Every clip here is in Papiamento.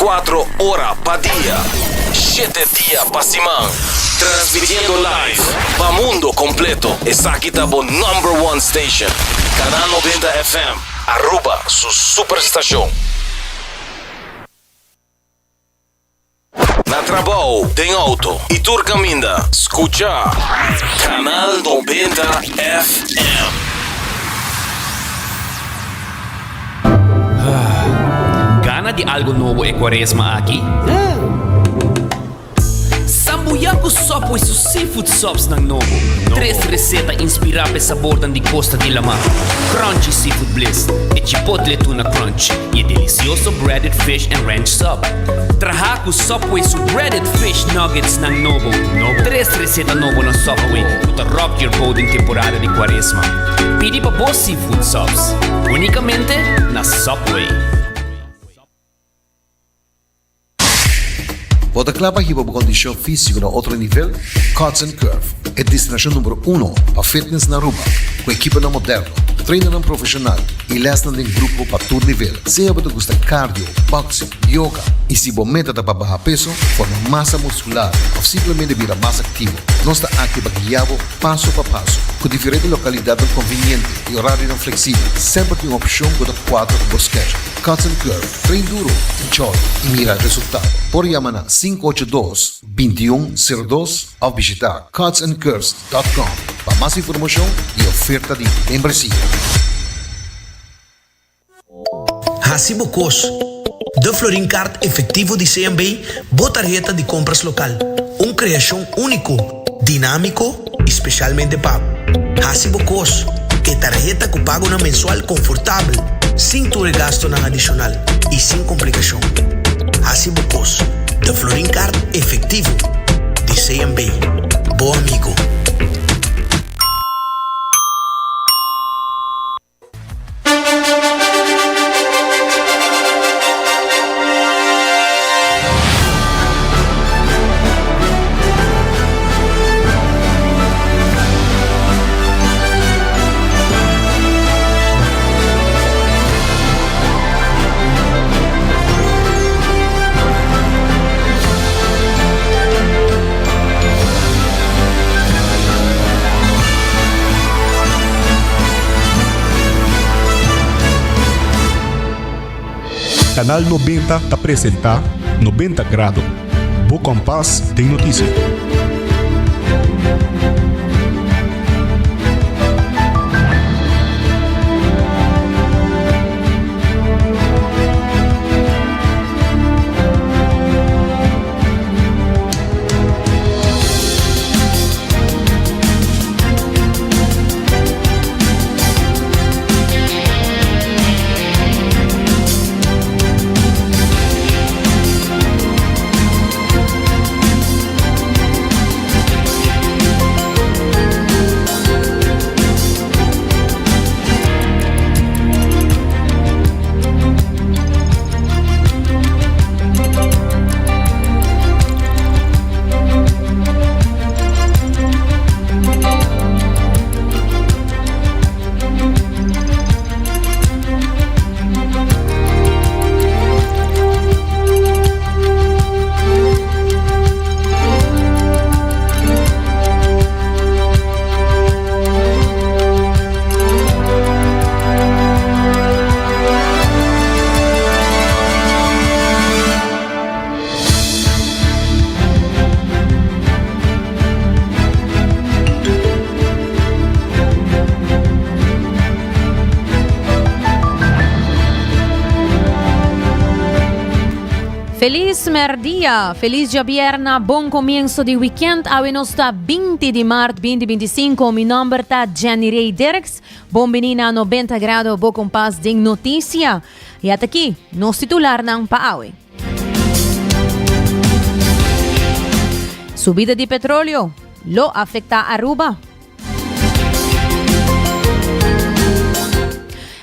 24 ora pa dia, shete dia pa siman. Transmitiendo live pa mundo completo. Esaki ta bo number one station. Canal 90 FM, Aruba su superstacion. Na trabou, den auto y tur caminda, scucha Canal 90 FM. Gana di algo nobo e cuaresma aki? Sambuya ku Subway su seafood subsnan nobo. Tres reseta inspirá pa e sabornan di kosta di lamá, Crunchy Seafood Bliss, e Chipotle Tuna Crunch i e delisioso Breaded Fish and Ranch Sub. Traha ku Subway su Breaded Fish Nuggetsnan nobo. Tres reseta nobo na Subway ku ta rock your boat den temporada di kuaresma. Pidi pa bo seafood subs únikamente na Subway. Bo ta kla pa hiba bo kondishon físiko na otro nivel? Cuts and Curve, e destinashon numero uno pa fitness na Aruba, ku ekiponan moderno, trainernan profeshonal i lèsnan den grupo pa tur nivel. Sea bo ta gusta cardio, boxing, yoga i si bo meta ta pa baha peso, forma masa muskular òf simplemente bira mas aktivo, nos ta aki pa guia bo paso pa paso. Ku diferente lokalidatnan konveniente i orarionan fleksibel, semper tin un opshon ku ta kuadra ku bo schedule. Cuts and Curve. Train duro, enjoy y mira resultado. Por yama na 582 2102 of bishita cutsandcurves dot com pa mas informacion y oferta di membresia. Hasi bo kos. De Florin Card Efectivo di CMB, bo tarheta di compras local. Un creacion unico, dinamico y specialmente pa bo. Hasi bo kos, e tarheta ku pagonan mensual konfortabel, sin tur e gastonan adishonal i sin komplikashon. Hasi bo kos, de Florin Card Efectivo di CMB. Bo amigo. Canal 90 ta presenta 90 Grado, bo kompas den notisia. Feliz merdia, feliz djabierna, bon comienzo di weekend. Awe nos ta 20 di maart 2025. Mi nomber ta Jenny Ray Dirks. Bon bini na 90 Grado, bo kompas den noticia. Y ata aki, nos titularnan pa awe. Subida di petroleo lo afecta Aruba.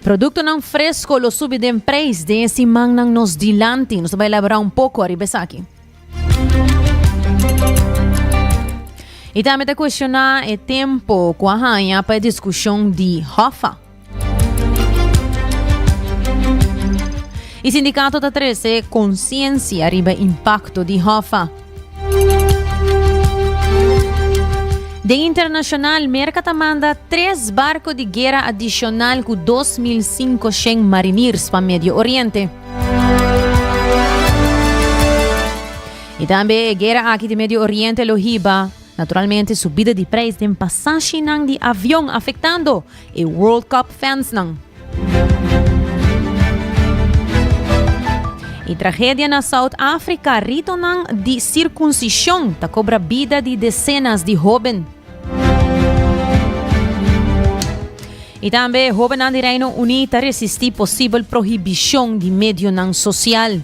Productonan fresco lo subi den prijs den e simannan nos dilanti. Nos ta bai elabora un poco ariba esaki. Y tambe ta cuestiona e tempo cu a haña pa e discusion di Hoffa. Y sindicato ta trece conciencia riba impacto di Hoffa. Den internacional, Merca ta manda tres barco di guera adicional cu 2.500 mariniers pa Medio Oriente. Y tambe e guera aki di Medio Oriente lo hiba naturalmente subida di prijs den pasashinan di avion afectando e World Cup fansnan. E tragedia na South Africa, ritonan di sirkunsishon ta kobra bida di desenas di hóben. I tambe hóbennan di Reino Uní ta resistí posibel prohibishon di medionan sosial.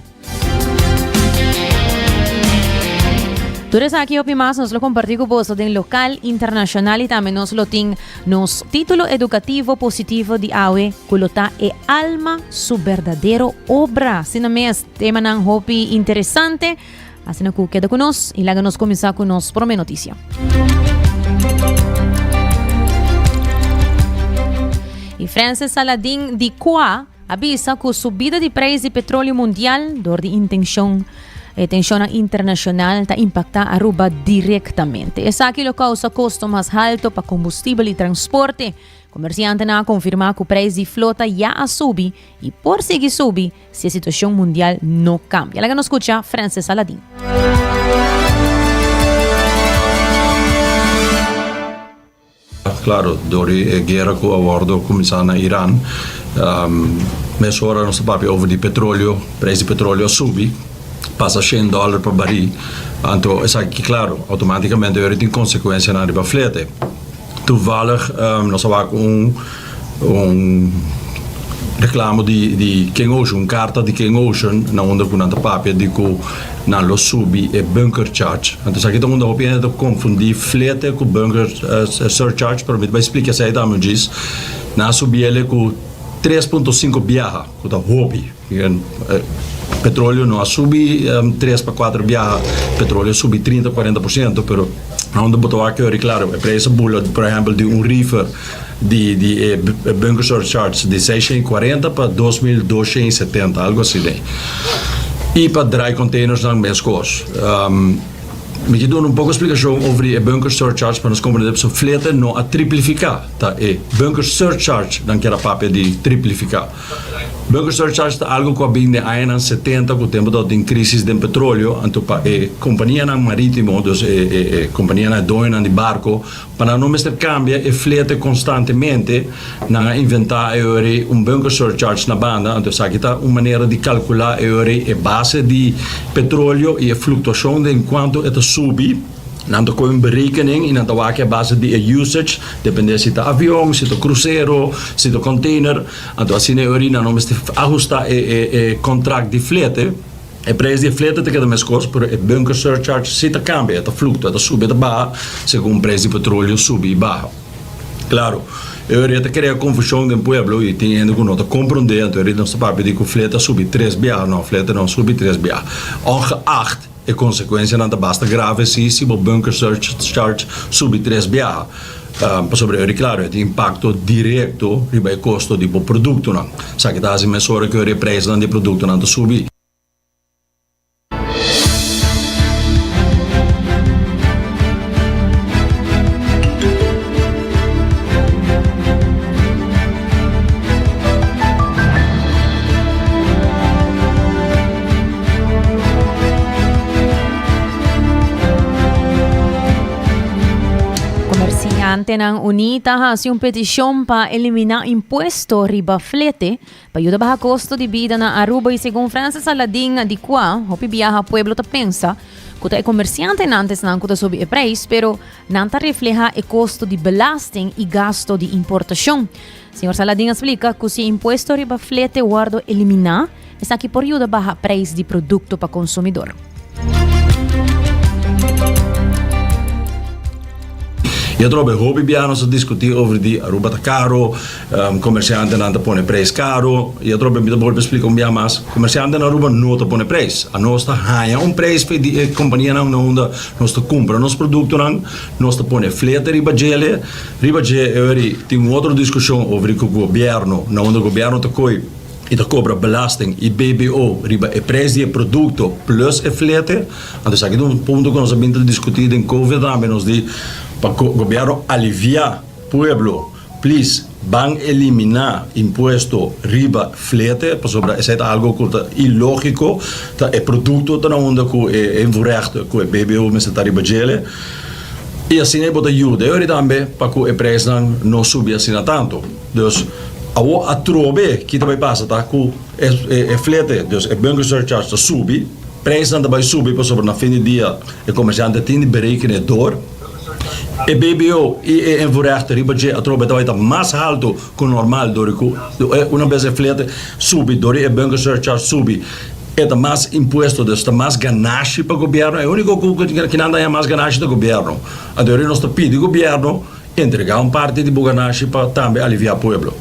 Tur esaki hopi mas nos lo comparti cu boso den local, internacional y tambe nos lo tin nos titulo educativo positivo di awe cu lo ta E Alma su Berdadero Obra. Asina mes, temanan hopi interesante. Asina cu keda cu nos y laga nos cuminsa cu nos prome noticia. Y Francis Saladin di Cua a bisa ku subida di preis di petroleo mundial dor di intenshon e tenshonnan internashonal ta impaktá Aruba direktamente. Esaki lo kousa kosto mas halto pa kombustibel i transporte. Komersiantenan a konfirmá ku preis di flota ya a subi i por sigui subi si e situashon mundial no kambia. Laga nos skucha Francis Saladin. Claro, dor di e guera cu a wordo cuminsa na Iran, mesora nos ta papia over di petroleo, prijs di petroleo a subi, pasa shen dollar pa baril, anto esaki claro, automaticamente ora tin consecuencianan riba flete. Toevallig nos a wak un un reclamo di di King Ocean, un carta di King Ocean na unda cu nan ta papia di cu nan lo subi e bunker charge. Anto esaki ta unda hopi hende ta confundi flete cu bunker surcharge, pero mi ta bay splica esey tambe un djis. Nan a subi ele cu tres punto cinco biaha, cu ta hopi. Petroleo no a subi tres pa cuatro biaha, petroleo a subi trinta, cuarenta por ciento, pero na unda bo ta wak yori, claro, e prijs a bula, por ehempel, di un reefer di di e bunker surcharge di seishent i kuarenta pa 2270, algo asina. I pa dry containersnan meskos. Mi ke duna un poko splikashon over di e bunker surcharge pa nos komprende pasobra flete no a triplifiká, ta e bunker surcharge nan kier a papia di triplifiká. Bunker surcharge ta algo ku a bin den añanan setenta ku tempu tabatin krisis den petroleo, anto pa e kompanianan maritimo, dus e e kompanianan e doñonan di barko, Pa nan no mester cambia e flete constantemente, nan a inventa e ora un bunker surcharge na banda, anto esaki ta un manera di calcula e ora e base di petroleo y e fluctuacion den cuanto e ta subi, nan ta coge un berekening y nan ta wak a base di e usage, depende si ta avion, si ta crucero, si ta container, anto asina e ora nan no mester ahusta e e contract di flete. E prijs di e flete ta keda meskos, pero e bunker surcharge si ta kambia, e ta fluktua, e ta subi, e ta baha segun prijs di petroleo subi i baha. Klaro, e ora e ta krea konfushon den pueblo i tin hende ku no ta komprondé, anto e nos ta papia di ku flete a subi tres biaha, no, flete no a subi tres biaha. Ongeacht, e konsekuensianan ta basta grave si si bo bunker surcharge subi tres biaha, pasobra e ora klaro e tin impakto direkto riba e kosto di bo produktonan. Esaki ta hasi mesora ku e prijsnan di e produktonan ta subi. Comerciantenan Uní ta haci un peticion pa elimina impuesto riba flete pa yuda baha costo di bida na Aruba y segun Francis Saladin di cua hopi biaha pueblo ta pensa cu ta e comerciantenan ta esnan cu ta subi e prijs pero nan ta refleha e costo di belasting y gasto di importacion. Señor Saladin a splica cu si e impuesto riba flete wordo elimina Esaki por yuda baha prijs di producto pa consumidor. Y atrobe hopi bia nos a discuti over di Aruba ta caro, comerciantenan ta pone prijs caro. Y atrobe mi ta bolbe splica un bia mas, comerciante na Aruba no ta pone prijs. Anos ta haya un prijs pe di e companianan na unda nos ta cumpra nos productonan, nos ta pone flete riba djele. Riba dje, tin un otro discusion over di cu gobierno, na unda gobierno ta coy. i ta kobra belasting i BBO riba e prijs di e produkto plus e flete. Anto esaki ta un punto ku nos a bin ta diskutí den Covid tambe, nos di pa gobièrnu aliviá pueblo, please ban eliminá impuesto riba flete pasobra esei ta algo ku ta ilógiko, ta e produkto ta na unda ku e invoerrecht ku e BBO mester ta riba djele i asina e bo ta yuda e ora tambe pa ku e prijsnan no subi asina tantu. Dus awor atrobe ki ta bai pasa ta ku e flete, dus e bunker surcharge ta subi, prijsnan ta bai subi pasobra na fin di dia e komersiante tin di berekenen door. E BBO i e invoerrecht riba dje atrobe ta bai ta mas haltu ku normal dor ku una bes e flete subi dor e bunker surcharge subi e ta mas impuesto dus ta mas ganashi pa gobièrnu. E úniko ku kinan ta haña mas ganashi ta gobièrnu. Anto nos ta pidi gobièrnu. Entregá un parti di bo ganashi pa tambe aliviá pueblo.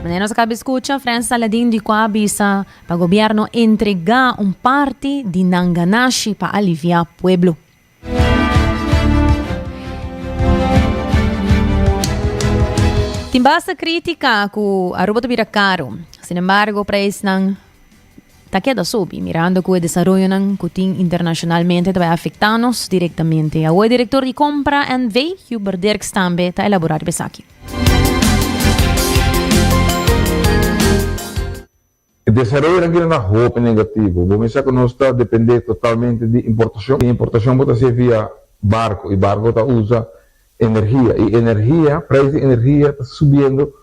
Manera nos a kaba di skucha, Frans Saladin di kua a bisa pa gobièrnu entregá un parti di nan ganashi pa aliviá pueblo. Tin basta crítica cu Aruba ta bira caro. Sin embargo, prijsnan ta keda subi, mirando cu e desaroyonan cu tin internacionalmente ta bay afecta nos directamente. Awo e director di Compra NV, Hubert Dirks, tambe ta elabora riba esaki. E desaroyonan kina ta hopi negativo. Bo mester ku nos ta dependé totalmente di importashon. I importashon bo ta hasié via barko i barko ta usa energia. I energia, preis di energia ta subiendo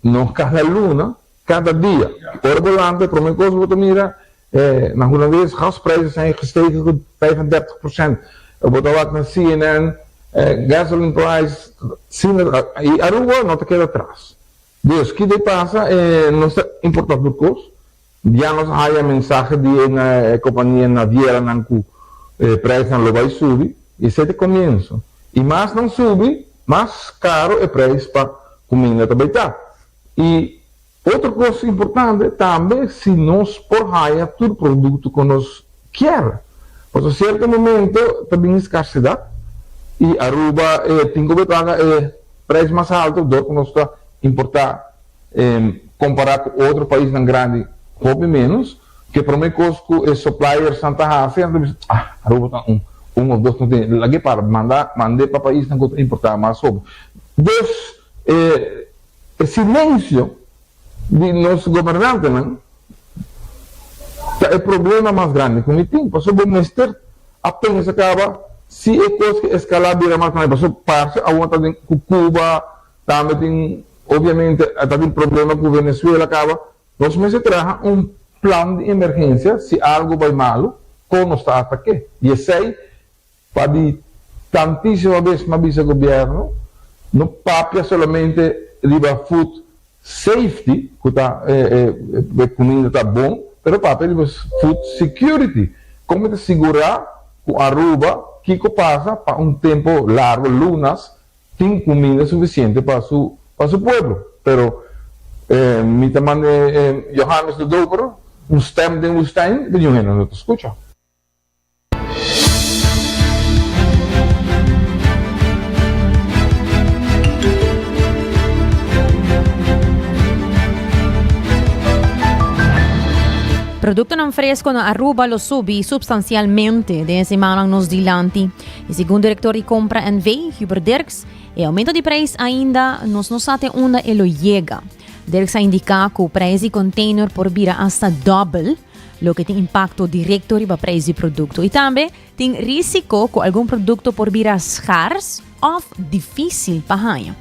no kada luna, kada dia. Ora bo lanta e promé kos bo ta mira na hulandes gasprijzen zijn gestegen ku 35 porshent. Bo ta wak na CNN gasoline price i Aruba no ta keda atras. Dus, ki dei pasa? E nos ta importá tur kos. Ya nos a haya mensahe di e kompania navieranan ku e preisnan lo bai subi. I esei ta e komienso. I mas nan subi, mas karo e preis pa kuminda ta bai ta. I otro kos importante tambe, si nos por haya tur produkto ku nos kier. Pasobra sierto momento ta bin skarsedat i Aruba tin ku bai paga e Prijs mas halto dor ku nos ta importá kompará ku otro paisnan grandi hopi ménos. Ke promé kos ku e suppliersnan ta hasi, nan ta bisa, ah, Aruba ta un, un òf dos kontener, lag'é para, manda, mand'é pa paisnan ku ta importá mas hopi. Dus e e silensio di nos gobernantenan ta e problema mas grandi ku mi tin, pasobra bo mester a pensa kaba si e kos ke eskalá bira mas grandi, pasobra parse awor ta den ku Cuba, tambe tin obviamente ta tin problema ku Venezuela kaba, nos mester traha un plan di emergensia si algu bai malu kon nos ta atak'é i esei Pa di tantísima bes m'a bisa gobierno, no papia solamente riba food safety, cu ta e cuminda ta bon, pero papia riba food security. Con mi ta sigura cu Aruba, kico pasa pa un tempo largo, lunas, tin cuminda suficiente pa su pa su pueblo. Pero mi ta manda Johannes de Doper un stem den woestijn, pero niun hende no ta scucha. Productonan fresco na Aruba lo subi substancialmente den e simannan nos dilanti. Y segun director di Compra NV, Hubert Dirks, e aumento di prijs ainda nos no sa te unda e lo yega. Dirks a indica cu prijs di container por bira hasta dobbel. loke tin impakto direkto riba preis di produkto i tambe tin risiko ku algun produkto por bira skars òf difísil pa haña.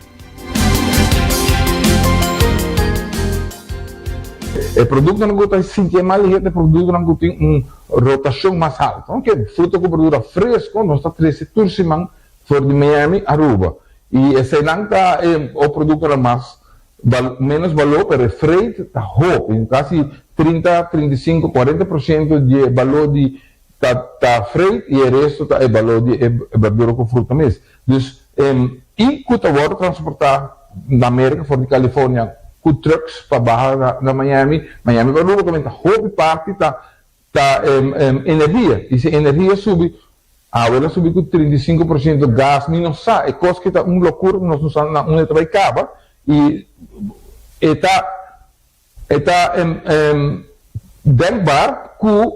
E produktonan ku ta sinti e mal lihe ta e produktonan ku tin un rotashon mas haltu. Oke, fruta ku berdura fresko nos ta trese tur siman for di Miami, Aruba. I eseinan ta e produktonan mas Bal menos balor pero e freight ta hopi, casi 30, 35, 40 por ciento di e balor di ta ta freight y e resto ta e balor di e berdura cu fruta mes. Dus y cu ta wordo transporta na Merca for di California cu trucks pa baha na na Miami, Miami pa Aruba caminda hopi parti ta ta energia y si energia subi. Awe el a subi ku 35% gas mi no sa e kos ki ta un lokura ku nos no sa na unda e ta bai kaba i e ta e ta denkbaar ku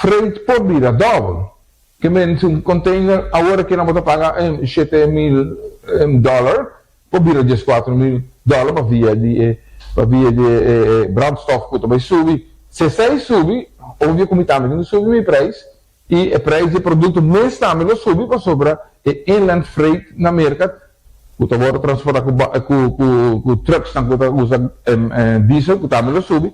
freight por bira dòbel. Ke men si un container awor aki nan bo ta paga 7000 dollar por bira 14000 dollar pa via di e pa via di e brandstof ku ta bai subi. Si esei subi obvio ku mi tambe tin ku subi mi prijs I e prijs di e produkto mes tambe lo subi pasobra e inland freight na Merka ku ta wòrdu transportá ku ku ku trucksnan ku ta usa diesel ku tambe lo subi.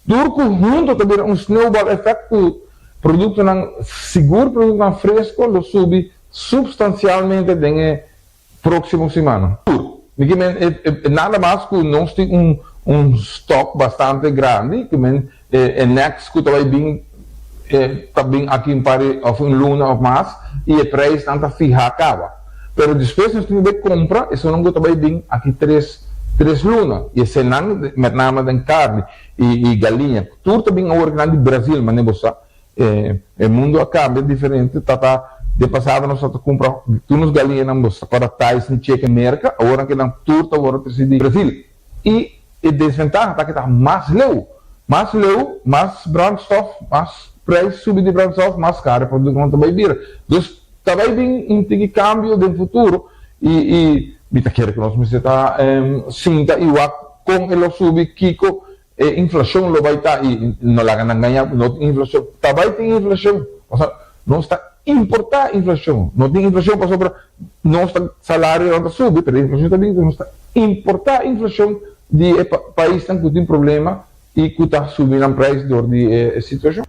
Tur ku huntu ta bira un snowball effect ku produktonan sigur produktonan fresko lo subi supstansialmente den e Próximo siman. Tur. Mi ke men e nada mas ku nos tin un un stock bastante grandi ke men e next ku ta bai bin e ta bin aki un par di of un luna of mas i e prijsnan ta fiha kaba. Pero despues nos tin ku bai kompra esunnan ku ta bai bin aki tres tres luna i esenan met name den karni i i galiña tur ta bin awor kinan di Brazil mane bo sa. E mundo a cambia diferente tata den pasado nos ta cumpra tur nos galiñanan bo sa para Tyson chicken merca awor nan kinan tur ta worde treci di Brazil y e desventaha ta ke ta mas leu mas leu mas brandstof mas prijs subi di brandstof mas caro e productonan ta bay bira dus ta bay bin un tiki cambio den futuro y y mi ta kere cu nos mester ta sinta y wak con e lo subi kico E inflacion lo bay ta y no laga nan gaña bo, no tin inflacion. Ta bay tin inflacion, pasobra nos ta importa inflacion. No tin inflacion pasobra nos ta salarionan ta subi, pero e inflacion ta bin pasobra nos ta importa inflacion di e paisnan cu tin problema y cu ta subi nan prijs door di e situacion.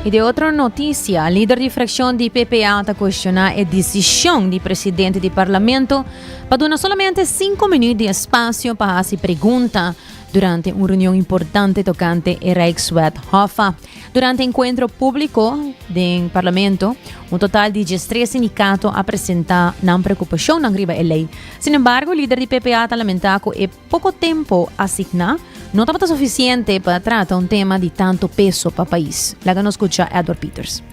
Y de otro noticia, lider di fraccion di PPA ta cuestiona e decision di presidente di parlamento pa duna solamente 5 minuut di espacio pa haci pregunta durante un reunion importante tocante e Rijkswet Hoffa. Durante enkuentro públiko den Parlamento, un total di diestres sindikato a presentá nan preokupashonnan riba e lei. Sin embargo, lider di PPA ta lamentá ku e poko tempu asigná no tabata sufisiente pa trata un tema di tantu peso pa pais. Laga nos skucha Edward Pieters.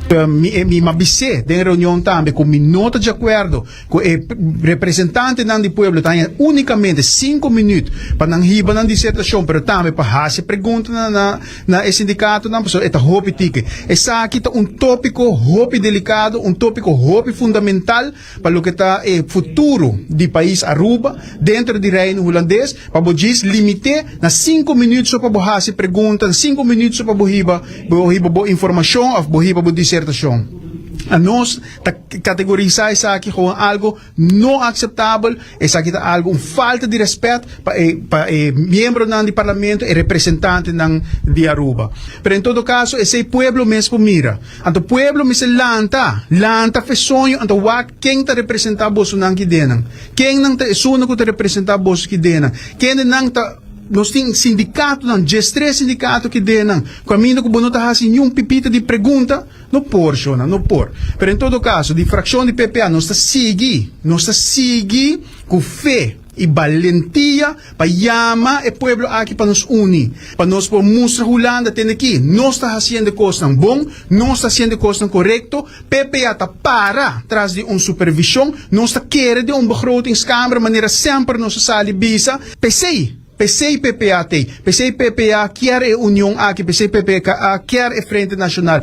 Mi mi a bis'é den reunion tambe ku mi no ta djakuerdo Ku e representantenan di pueblo ta haña únikamente sinku minüt pa nan hiba nan disertashon, pero tambe pa hasi preguntanan na na e sindikatonan, pasobra e ta hopi tiki. Esaki ta un tópiko hopi delikado, un tópiko hopi fundamental pa loke ta e futuro di pais Aruba dentro di Reino Hulandes, pa bo djis limit'é na sinku minüt so pa bo hasi pregunta, sinku minüt so pa bo hiba bo hiba bo informashon òf bo hiba bo disertashon. Anos Ta kategorisá esaki komo algo no akseptabel, esaki ta algo un falta di rèspèt pa e pa e miembronan di parlamento, e representantenan di Aruba. Pero en todo kaso esei pueblo mes por mira. Anto pueblo mester lanta, lanta fe soño anto wak ken ta representá bosonan kidenan. Kennan ta esunnan ku ta representá boso kidenan. Kendenan ta nos tin sindikatonan, diestres sindikato kidenan, kaminda ku bo no ta hasi niun pipita di pregunta. No por, shona, no por. Pero en todo caso, di fraccion di PPA nos ta sigui, nos ta sigui cu fe y balentia pa yama e pueblo aki pa nos uni, pa nos por mustra Hulanda tende aki, nos ta haciendo e cosnan bon, nos ta haciendo e cosnan corecto, PPA ta para tras di un supervision, nos ta kere den un begrotingskamer manera semper nos a sali bisa, p'esey. P'esei PPA t'ei. P'esei PPA kier e union aki. P'esei PPA kier e Frente Nacional.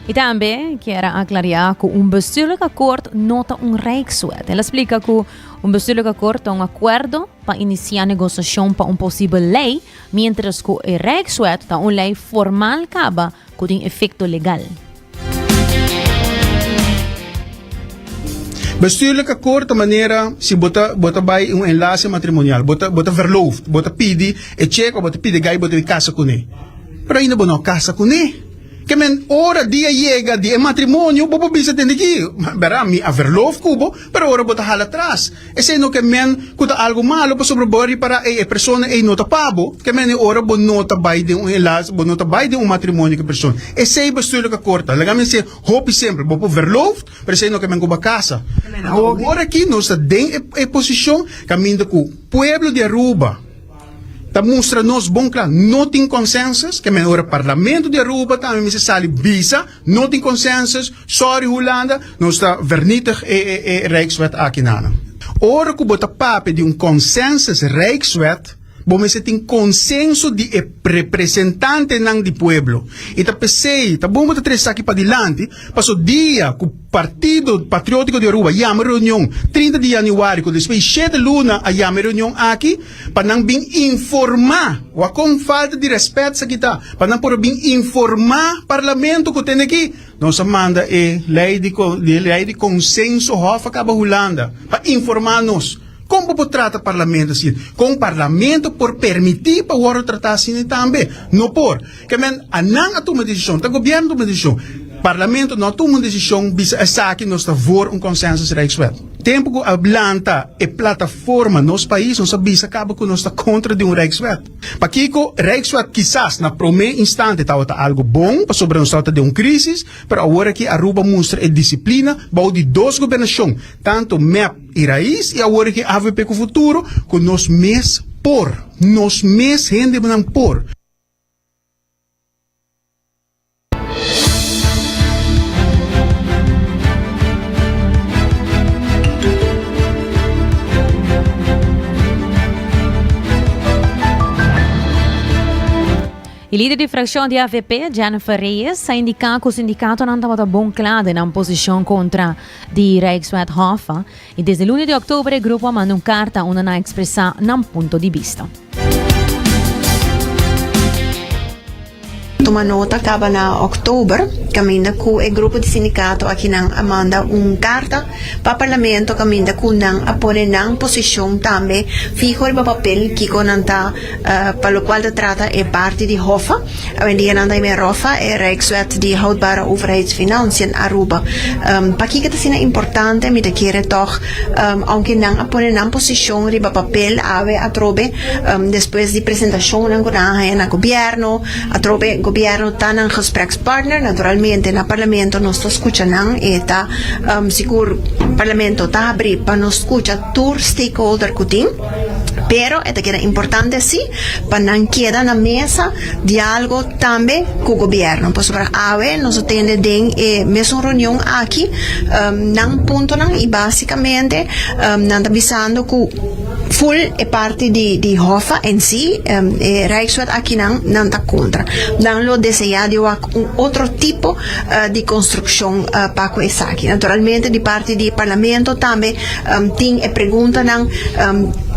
I tambe kier a aclaria cu un bestuurlijk akkoord no ta un rijkswet. El a splica cu un bestuurlijk akkoord ta un acuerdo pa inicia negociacion pa un posibel ley Mientras ku e Rijkswet ta un lei formal kaba ku tin efekto legal. Bestuurlijk akkoord ta manera si bo ta bo ta bai un enlace matrimonial, bo ta bo ta verloofd, bo ta pidi e chek of bo ta pidi e gai bo ta bai kasa kuné. Pero ainda bo no a kasa kuné. Ke men ora dia yega di e matrimonio bo por bisa tende ki, bera mi a verloof ku bo, pero ora bo ta hala atras. Esei no ke men ku ta algu malu pasobra bo a ripará ei e persona ei no ta pa bo. Ke men e ora bo no ta bai den un enlace, bo no ta bai den un matrimonio ku e persona. Esei bestuurlijk akkoord ta. Laga mi hasi hopi simpel, bo por verloof, pero esei no ke men ku bo a kasa. Awor aki nos ta den e posishon kaminda ku pueblo di Aruba ta mustra nos bon kla no tin consensus, ke men ora parlamento di Aruba tambe mester sali bisa no tin consensus, sorry Hulanda, nos ta vernietig e e Rijkswet aki nanan. Ora ku bo ta papia di un consensus Rijkswet, bo mester tin consenso di e representantenan di pueblo. I ta p'esei ta bon bo ta trese esaki padilanti, paso dia ku Partido Patriótiko di Aruba yama reunion 30 di yanüari ku despues di shete luna a yama e reunion aki pa nan bin informá, wak kon falta di rèspèt esaki ta, pa nan por a bin informá Parlamento ku tende aki nos a manda e lei di e lei di konsenso hòf a kaba Hulanda pa informá nos. Kon bo por trata Parlamento asina? Kon Parlamento por permití pa wòrdu tratá asina tambe? No por. Ke men, a nan a tuma desishon, ta gobièrnu tuma desishon. Parlamento no a tuma un desishon bisa esaki nos ta voor un consensus Rijkswet. Tempu ku a lanta e plataforma Nos Pais nos a bisa kaba ku nos ta kontra di un Rijkswet. Pakiko Rijkswet kisas na promé instante tabata algu bon pasobra nos tabata den un krisis, pero awor aki Aruba mustra e disiplina bou di dos gobernashon, tantu mep i Raiz i awor aki avp ku Futuro, ku nos mes por, nos mes hendenan por. E lider di fraccion di avp, Jennifer Reyes, a indica cu sindicatonan tabata bon cla den nan posicion contra di Rijkswet Hoffa y desde luna di october e grupo a manda un carta unda nan a expresa nan punto di bista. Tuma nota kaba na òktober kaminda ku e grupo di sindikato akinan a manda un karta pa parlamento kaminda ku nan a pone nan posishon tambe fiho riba papel kiko nan ta pa lokual ta trata e parti di Hoffa. Awendia nan ta yama e Roffa, e Rijkswet di Houdbare Overheidsfinanciën Aruba. Pakiko ta asina importante? Mi ta kere tòg ounke nan a pone nan posishon riba papel awe atrobe despues di presentashonnan ku nan a haña na gobièrnu, atrobe gobièrnu ta nan gesprekspartner, naturalmente na parlamento nos ta skucha nan, e ta sigur parlamento ta habrí pa nos skucha tur stakeholder ku tin, pero e ta keda importante si pa nan keda na mesa diálogo tambe ku gobièrnu, pasobra awe nos a tende den e mesun reunion aki nan puntonan i básikamente nan ta bisando ku ful e parti di di Hoffa en si, e Rijkswet aki nan nan ta kontra. Nan lo deseá di wak un otro tipo di konstrukshon pa ku esaki. Naturalmente di parti di Parlamento tambe tin e preguntanan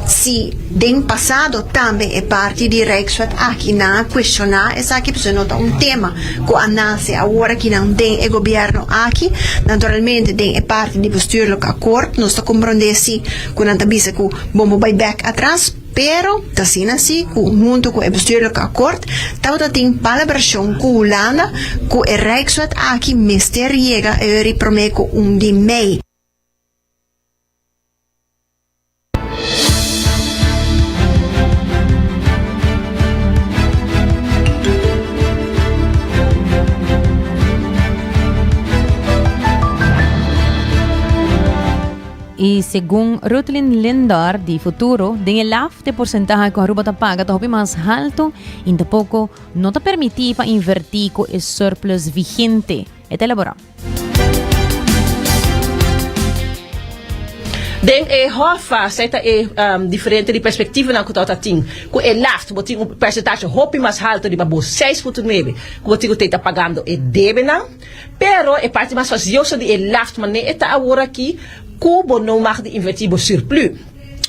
si Den pasado tambe e parti di Rijkswet aki nan a cuestiona esaki pasobra no ta un tema cu a nace awor aki nan den e gobierno aki. Naturalmente den e parti di bestuurlijk akkoord nos ta comprende si cu nan ta bisa cu bon bo bay bek atras pero ta asina si cu hunto cu e bestuurlijk akkoord tabata tin palabracion cu Hulanda cu e Rijkswet aki mester yega euri prome cu un di mei. Y segun Rutlin Lindor di Futuro, den e laf de porcentahe cu Aruba ta paga ta hopi mas halto y tampoco no ta permiti pa inverti cu e surplus vigente. E ta elabora. Den e Hoffa esei ta e diferente di perspektivanan ku tabata tin. Ku e laft bo tin un persentashe hopi mas haltu riba bo seis punto nuebe ku bo tin ku ta pagando e debenan. Pero e parti mas fastidioso di e laft manera e ta awor aki ku bo no mag di inverti bo surplu.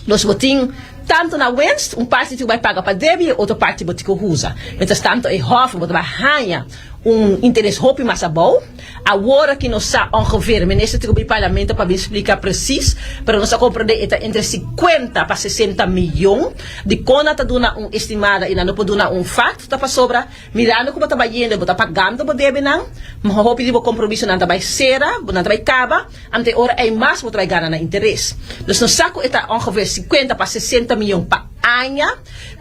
Dus bo tin tantu na winst, un parti tin ku bai paga pa debe i e otro parti bo tin ku usa. Mientras tanto e Hoffa bo ta bai haña. Un interes hopi mas abou. Awor aki nos sa ongeveer, minister tin ku bin parlamento pa bin splika presis, pero nos a komprendé e ta entre 50 pa 60 miyon. Dikon nan ta duna un estimada i nan no por duna un fakt? Ta pasobra mirando ku bo ta bayendo i bo ta pagando bo debenan, hopi di bo kompromisonan ta bai sera, nan ta bai kaba, anto e ora ei mas bo ta bai gana na interes. Dus nos sa ku e ta ongeveer 50 pa 60 miyon pa aña.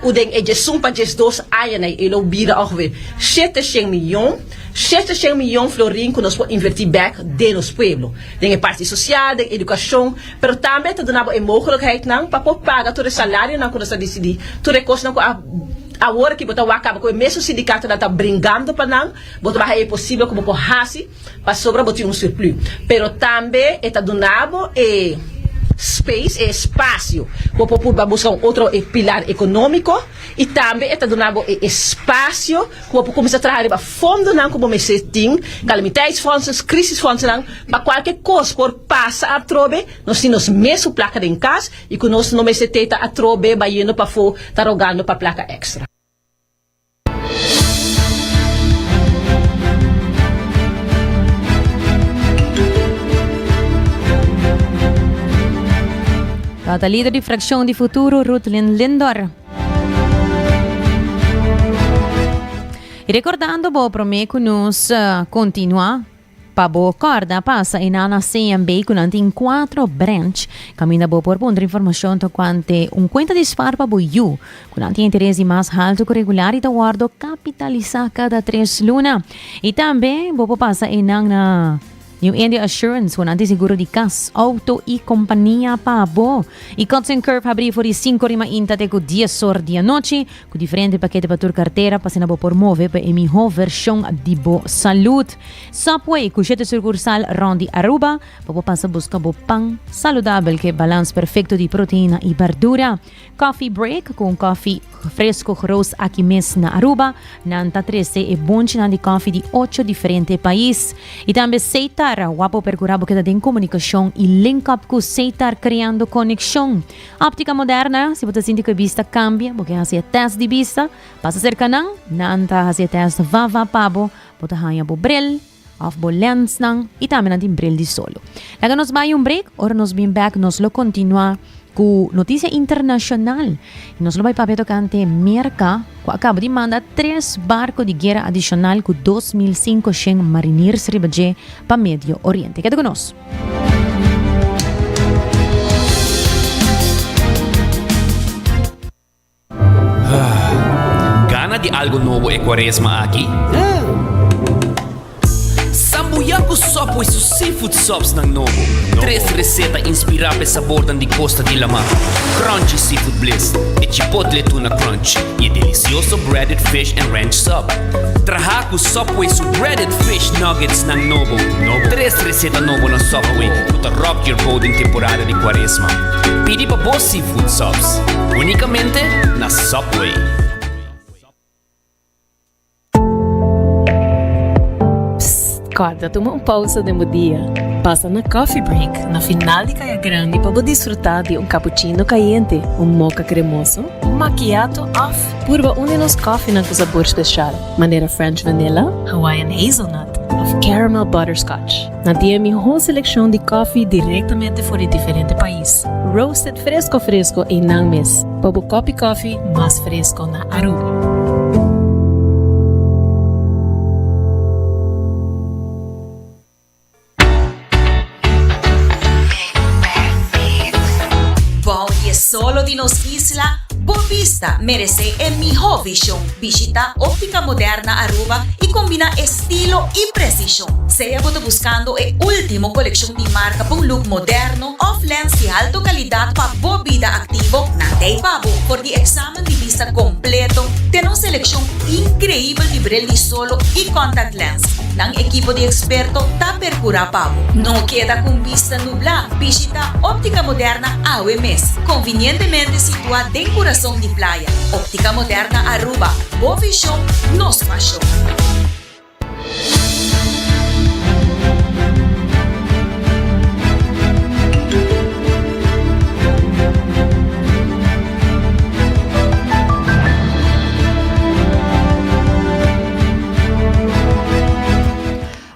Ku den e djesun pa djesdos añanan e lo bira ongeveer 700 miyon, 700 miyon florin ku nos por invertí bèk den nos pueblo, den e parti sosial, den edukashon, pero tambe ta duna bo e mooglikheidnan pa por paga tur e salarionan ku nos a disidí, tur e kosnan ku a awor aki bo ta wak kaba ku e mesun sindikatonan ta bringando pa nan, bo ta baha e posibel ku bo por hasi. Pasobra bo tin un surplus. Pero tambe e ta duna bo e space, e espasio ku bo por purba buska un otro pilar ekonómiko i tambe e ta duna bo e espasio ku bo por kuminsá traha riba fondonan ku bo mester tin, calamiteitsfondsen, crisisfondsennan, pa kualke kos por pasa atrobe nos tin nos mes su plaka den kas i ku nos no mester tei ta atrobe bayendo pafó ta rogando pa plaka èkstra. Tata lider di fraccion di Futuro, Rutlin Lindor. Y recordando bo prome cu nos eh, continua Pa bo kòrda pasa e nan na CMB ku nan tin kuatro branch kaminda bo por puntra informashon tokante un kuenta di spar pa bo yu ku nan tin interes di mas haltu ku regular i ta wòrdu kapitalisá kada tres luna. I tambe bo por pasa e nan na New India Assurance ku nan tin seguro di kas, outo i kompania pa bo. I Cuts and Curve habrí for di sinku ori mainta te ku dies or di anochi. Ku diferente pakete pa tur kartera pa asina bo por move pa e mihó vershon di bo salud. Subway ku shete sukursal rònt di Aruba pa bo pasa buska bo pan saludabel ku e balans perfekto di proteina i berdura. Coffee Break ku un kòfi fresco geroast aki mes na Aruba. Nan ta trese e bonchinan di kòfi di ocho diferente pais. I tambe Seitar, wak bo perkurá bo keda den komunikashon i link up ku Seitar kreando konekshon. Optica Moderna, si bo ta sinti ku e bista kambia, bo ke hasi e tèst di bista, pasa serka nan, nan ta hasi e tèst va va pa bo, bo ta haña bo bril òf bo lènsnan i tambe nan tin bril di solo. Laga nos bai un break, ora nos bin bèk nos lo kontinuá ku notisia internashonal i nos lo bai papia tokante Merka ku a kaba di manda tres barko di guera adishonal ku 2500 mariniers riba dje pa Medio Oriente. Keda ku nos. Gana di algo nobo e cuaresma aki? Sambuya cu Subway su seafood subsnan nobo. Tres receta inspira p'e sabornan di costa di lama, Crunchy Seafood Bliss, e Chipotle Tuna Crunch y e delicioso Breaded Fish and Ranch Sub. Traha cu Subway su Breaded Fish Nuggetsnan nobo. Tres receta nobo na Subway cu ta rock your boat den temporada di cuaresma. Pidi pa bo seafood subs unicamente na Subway. Psst, corda tuma un pausa den bo dia. Pasa na Coffee Break na final di Caya Grandi pa bo disfruta di un cappuccino cayente, un mocha cremoso, un macchiato of purba un di nos koffienan cu sabor special, manera French Vanilla, Hawaiian Hazelnut of Caramel Butterscotch. Nan tin e mihó seleccion di koffie directamente for di diferente pais, roasted fresco fresco einan mes, pa bo kopi koffie mas fresco na Aruba. Bou di e solo di nos isla, bo bista meresé e mihó vishon. Bishita Óptica Moderna Aruba i kombiná estilo i presishon. Sea bo ta buskando e último kolekshon di marka pa un look moderno òf lens di alto kalidat pa bo bida aktivo, nan ta ei pa bo. For di eksamen di bista kompleto te nos selekshon inkreibel di bril di solo i contact lens. Nan ekipo di eksperto ta perkurá pa bo. No keda ku un bista nublá, bishitá Óptica Moderna awe mes, konvinientemente situá den kurason di playa. Óptica Moderna Aruba, bo vishon, nos pashon.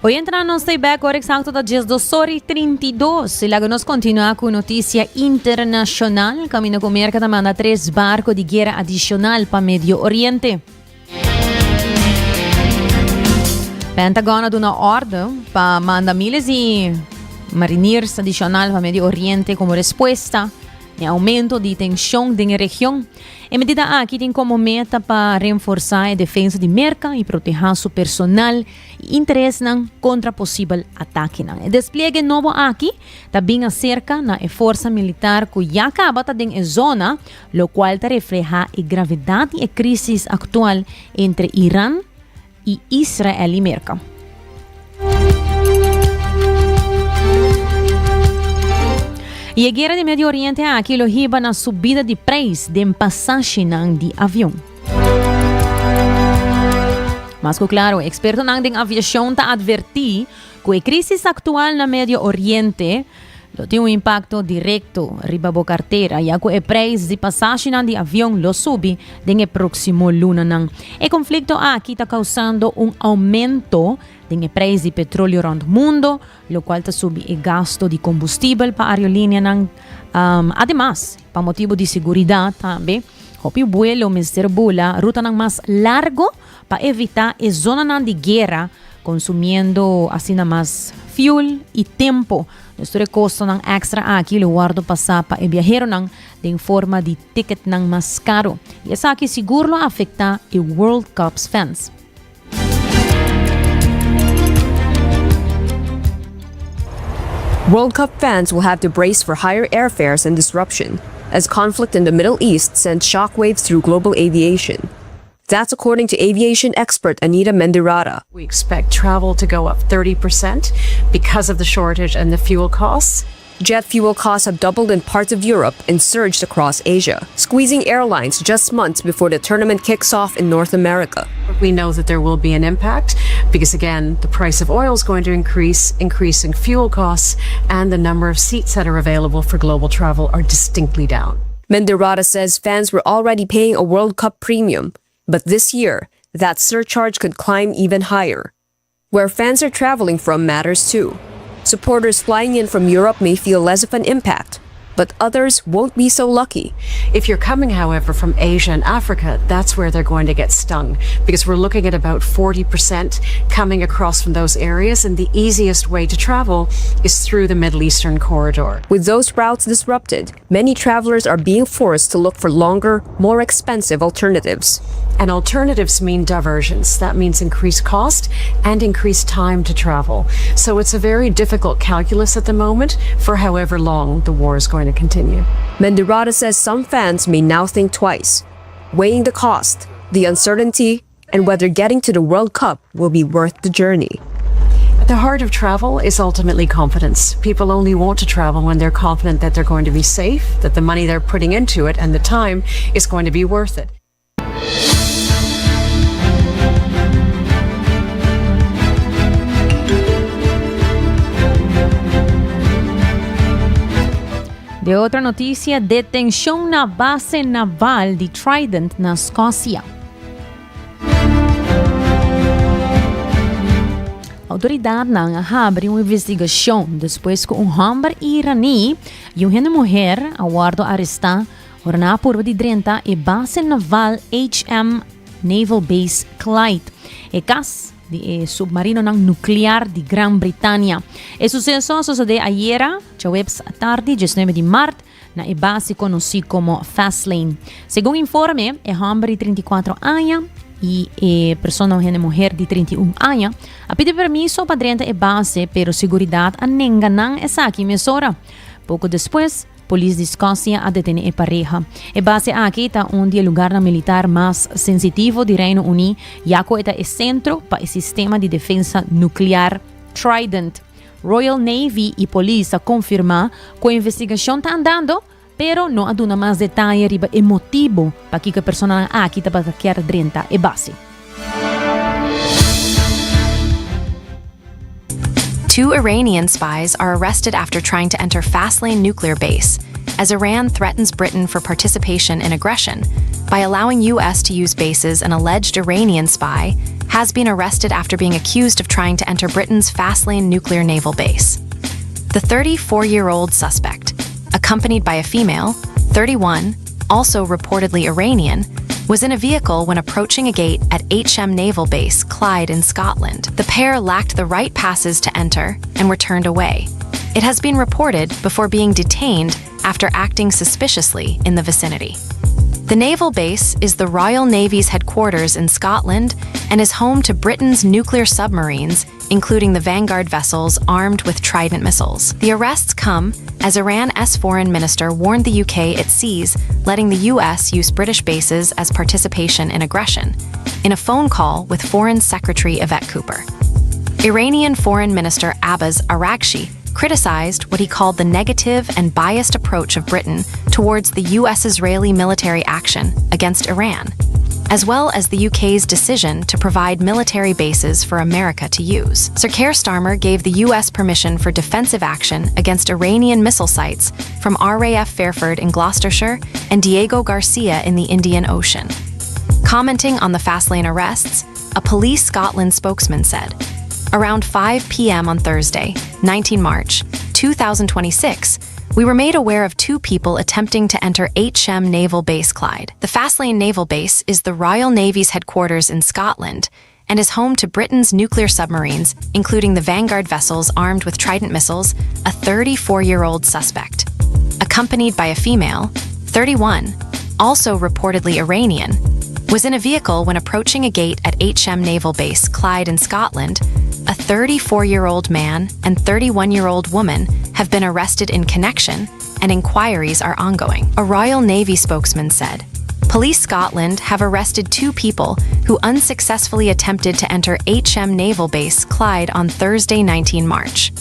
Oyentenan nos ta bek ora exacto ta 12 ora y 32 y laga nos continua cu noticia internacional caminda cu Merca ta manda tres barco di guera adicional pa Medio Oriente. Pentagon a duna orde pa manda miles di mariniers adicional pa Medio Oriente como respuesta E aumento di tension den e region. E medida aki tin como meta pa renforsa e defensa di Merca y proteha su personal y interesnan contra posibel atakenan. E despliegue nobo aki ta bin acerca na e forsa militar cu ya caba ta den e zona, locual ta refleha e gravedad di e crisis actual entre Iran i Israel i Merka. I e guera di Medio Oriente aki lo hiba na subida di prijs den pasashinan di avion. Mas ku klaro, ekspertonan den aviashon ta advertí ku e krisis aktual na Medio Oriente lo tin un impakto direkto riba bo kartera, ya ku e preis di pasashinan di avion lo subi den e próksimo lunanan. E konflikto aki ta kousando un oumento den e preis di petrolio rònt mundo, lokual ta subi e gasto di kombustibel pa aerolíneanan. Ademas, pa motibu di seguridat tambe, hopi buelo mester bula rutanan mas largo pa evitá e zonanan di guera, konsumiendo asina mas fuel i tempu. Dus tur e kostonan èkstra aki lo wòrdu pasá pa e biaheronan den forma di ticketnan mas karu. I esaki sigur lo afektá e World Cups fans. World Cup fans will have to brace for higher airfares and disruption as conflict in the Middle East sends shockwaves through global aviation. That's according to aviation expert Anita Mendiratta. We expect travel to go up 30% because of the shortage and the fuel costs. Jet fuel costs have doubled in parts of Europe and surged across Asia, squeezing airlines just months before the tournament kicks off in North America. We know that there will be an impact because, again, the price of oil is going to increase, increasing fuel costs, and the number of seats that are available for global travel are distinctly down. Mendiratta says fans were already paying a World Cup premium, but this year, that surcharge could climb even higher. Where fans are traveling from matters too. Supporters flying in from Europe may feel less of an impact, but others won't be so lucky. If you're coming, however, from Asia and Africa, that's where they're going to get stung because we're looking at about 40% coming across from those areas, and the easiest way to travel is through the Middle Eastern corridor. With those routes disrupted, many travelers are being forced to look for longer, more expensive alternatives. And alternatives mean diversions. That means increased cost and increased time to travel. So it's a very difficult calculus at the moment for however long the war is going to continue. Mendiratta says some fans may now think twice, weighing the cost, the uncertainty, and whether getting to the World Cup will be worth the journey. At the heart of travel is ultimately confidence. People only want to travel when they're confident that they're going to be safe, that the money they're putting into it and the time is going to be worth it. De otro noticia, detencion na base naval di Trident na Scocia. Autoridadnan a habri un investigacion despues cu un homber iraní y un hende muher a wordo aresta ora nan a purba di drenta e base naval HM Naval Base Clyde, e cas di e submarinonan nuclear di Gran Britania. E suceso a sosode ayera, djaweps tardi, diesnuebe di mart, na e base konosí komo Faslane. Segun informe, e hòmber di 34 aña i e persona un hende muher di 31 aña a pidi permiso pa drenta e base, pero seguridat a nenga nan esaki mesora. Poko despues, polis di Skosia a detené e pareha. E base aki ta un di e lugarnan militar mas sensitivo di Reino Uní, ya ku e ta e sentro pa e sistema di defensa nuklear Trident. Royal Navy y polis a confirma cu e investigacion ta andando, pero no a duna mas detaye riba e motibo pakico e personanan aki tabata kier drenta e base. Two Iranian spies are arrested after trying to enter Faslane nuclear base. as Iran threatens Britain for participation in aggression by allowing U.S. to use bases an alleged Iranian spy has been arrested after being accused of trying to enter Britain's Faslane nuclear naval base. The 34 year old suspect, accompanied by a female, 31, also reportedly Iranian, was in a vehicle when approaching a gate at HM Naval Base, Clyde in Scotland. The pair lacked the right passes to enter and were turned away. It has been reported before being detained after acting suspiciously in the vicinity. The naval base is the Royal Navy's headquarters in Scotland and is home to Britain's nuclear submarines, including the Vanguard vessels armed with Trident missiles. The arrests come as Iran's foreign minister warned the UK it sees letting the US use British bases as participation in aggression, in a phone call with Foreign Secretary Yvette Cooper. Iranian Foreign Minister Abbas Araghchi criticized what he called the negative and biased approach of Britain towards the U.S. Israeli military action against Iran, as well as the UK's decision to provide military bases for America to use. Sir Keir Starmer gave the U.S. permission for defensive action against Iranian missile sites from RAF Fairford in Gloucestershire and Diego Garcia in the Indian Ocean. Commenting on the Faslane arrests, a Police Scotland spokesman said, Around 5 p.m. on Thursday, 19 March 2026, we were made aware of two people attempting to enter HM Naval Base Clyde. The Faslane Naval Base is the Royal Navy's headquarters in Scotland and is home to Britain's nuclear submarines, including the Vanguard vessels armed with Trident missiles, a 34 year old suspect. Accompanied by a female, 31, also reportedly Iranian, was in a vehicle when approaching a gate at HM Naval Base Clyde in Scotland. A 34 year old man and 31 year old woman have been arrested in connection, and inquiries are ongoing. A Royal Navy spokesman said. Police Scotland have arrested two people who unsuccessfully attempted to enter HM Naval Base Clyde on Thursday, 19 March.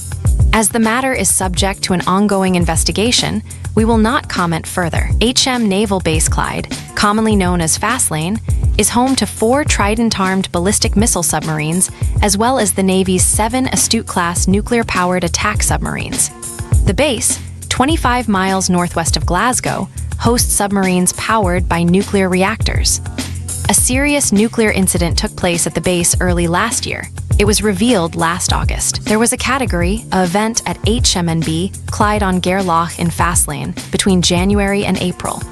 As the matter is subject to an ongoing investigation, we will not comment further. HM Naval Base Clyde, commonly known as Faslane, is home to four Trident armed ballistic missile submarines, as well as the Navy's seven Astute class nuclear powered attack submarines. The base, 25 miles northwest of Glasgow, hosts submarines powered by nuclear reactors. A serious nuclear incident took place at the base early last year. It was revealed last August. There was a category, a event at HMNB, Clyde on Gairloch in Faslane, between January and April.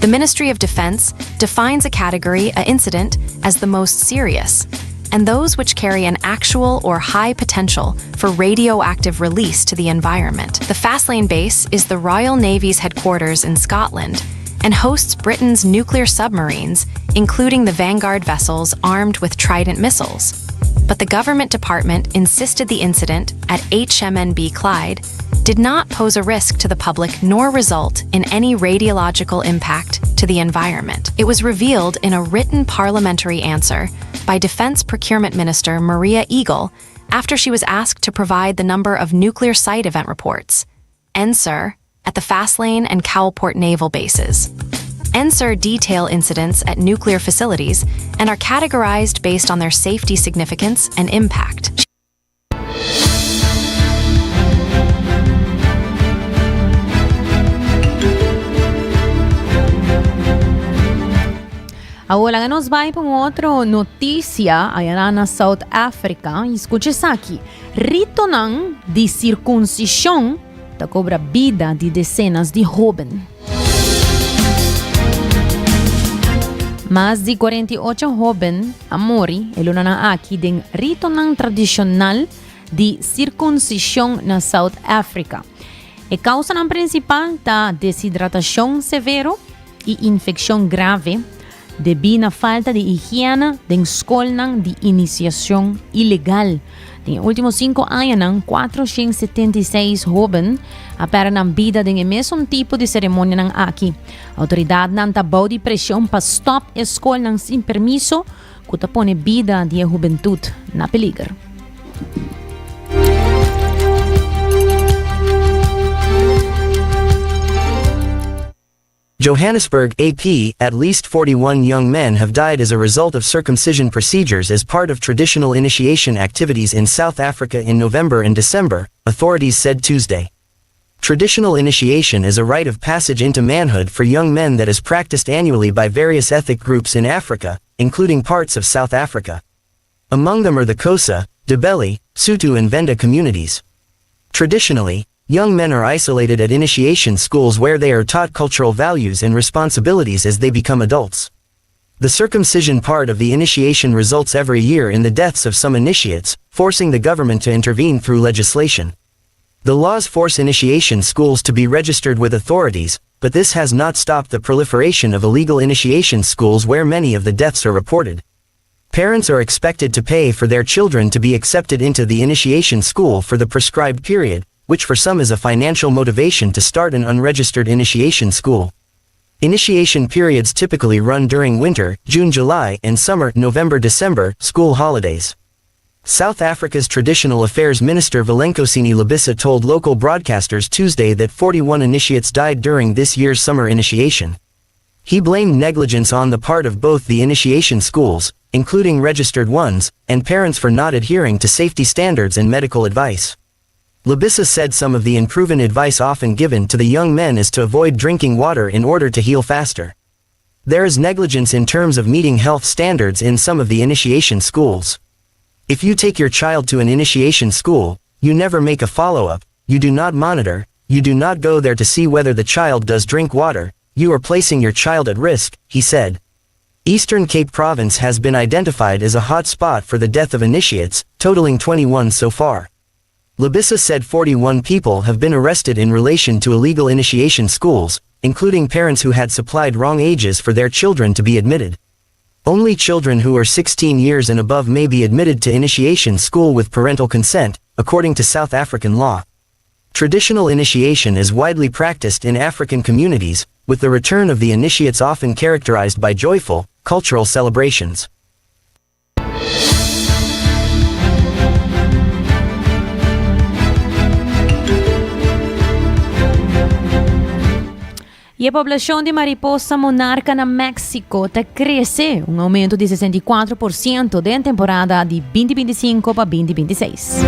The Ministry of Defense defines a category, a incident, as the most serious, and those which carry an actual or high potential for radioactive release to the environment. The Faslane base is the Royal Navy's headquarters in Scotland and hosts Britain's nuclear submarines, including the Vanguard vessels armed with Trident missiles. But the government department insisted the incident at HMNB Clyde did not pose a risk to the public nor result in any radiological impact to the environment. It was revealed in a written parliamentary answer by Defense Procurement Minister Maria Eagle after she was asked to provide the number of nuclear site event reports, NSER, at the Faslane and Cowport naval bases. NSER detail incidents at nuclear facilities and are categorized based on their safety significance and impact. Awor laga nos bai pa un otro noticia ayana na South Africa. Y scucha esaki. Ritonan di circuncisión ta cobra bida di decenas di hoben. Mas di 48 hoben a muri e lunanan aki den ritonan tradicional di circuncisión na South Africa. E causanan principal ta deshidratacion severo y infeccion grave debí na falta di higiena den scolnan di iniciacion ilegal. Den e ultimo cinco añanan, 476 hoben a perde nan bida den e mesun tipo di ceremonianan aki. Autoridadnan ta bou di presion pa stop e scolnan sin permiso cu ta pone bida di e hubentud na peliger. Johannesburg, AP, at least 41 young men have died as a result of circumcision procedures as part of traditional initiation activities in South Africa in November and December, authorities said Tuesday. Traditional initiation is a rite of passage into manhood for young men that is practiced annually by various ethnic groups in Africa, including parts of South Africa. Among them are the Xhosa, Ndebele, Sotho and Venda communities. Traditionally, young men are isolated at initiation schools where they are taught cultural values and responsibilities as they become adults. The circumcision part of the initiation results every year in the deaths of some initiates, forcing the government to intervene through legislation. The laws force initiation schools to be registered with authorities, but this has not stopped the proliferation of illegal initiation schools where many of the deaths are reported. Parents are expected to pay for their children to be accepted into the initiation school for the prescribed period, which for some is a financial motivation to start an unregistered initiation school. Initiation periods typically run during winter, June-July, and summer, November-December, school holidays. South Africa's Traditional Affairs Minister Velenkosini Hlabisa told local broadcasters Tuesday that 41 initiates died during this year's summer initiation. He blamed negligence on the part of both the initiation schools, including registered ones, and parents for not adhering to safety standards and medical advice. Hlabisa said some of the unproven advice often given to the young men is to avoid drinking water in order to heal faster. There is negligence in terms of meeting health standards in some of the initiation schools. If you take your child to an initiation school, you never make a follow-up, you do not monitor, you do not go there to see whether the child does drink water, you are placing your child at risk, he said. Eastern Cape Province has been identified as a hot spot for the death of initiates, totaling 21 so far. Hlabisa said 41 people have been arrested in relation to illegal initiation schools, including parents who had supplied wrong ages for their children to be admitted. Only children who are 16 years and above may be admitted to initiation school with parental consent, according to South African law. Traditional initiation is widely practiced in African communities, with the return of the initiates often characterized by joyful, cultural celebrations. E poblacion di mariposa monarca na Mexico ta crece, un aumento di 64% den temporada di 2025 pa 2026.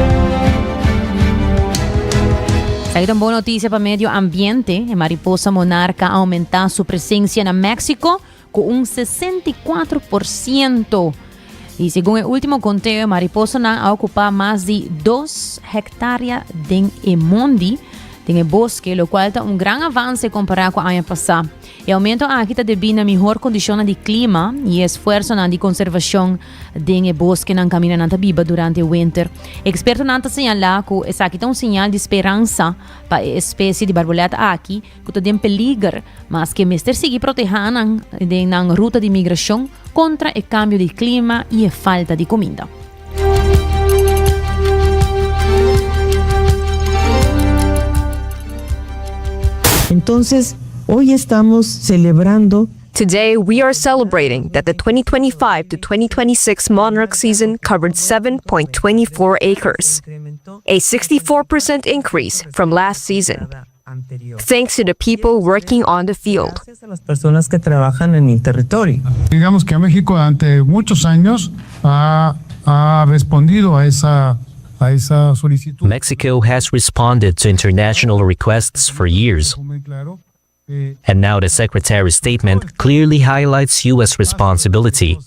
Esaki ta un bon noticia pa medio ambiente. E mariposa monarca a aumenta su presencia na Mexico cu un 64%. Y segun e ultimo conteo, e mariposanan a ocupa mas di dos hectarea den e mondi, den e bosque, locual ta un gran avance compara cu aña pasa. E aumento aki ta debi na mihor condicionnan di clima y e esfuerzonan di conservacion den e bosquenan caminda nan ta biba durante winter. Expertonan ta señala cu esaki ta un señal di speransa pa e especie di barbolet aki, ku ta den peliger, maske mester sigui protehá nan den nan ruta di migrashon kontra e kambio di klima i e falta di kuminda. Entonces, hoy estamos celebrando Today, we are celebrating that the 2025 to 2026 monarch season covered 7.24 acres, a 64% increase from last season thanks to the people working on the field. personas que trabajan en el territorio. Digamos que México durante muchos años ha, ha respondido a esa a esa solicitud. Mexico has responded to international requests for years. And now the Secretary's statement clearly highlights U.S. responsibility,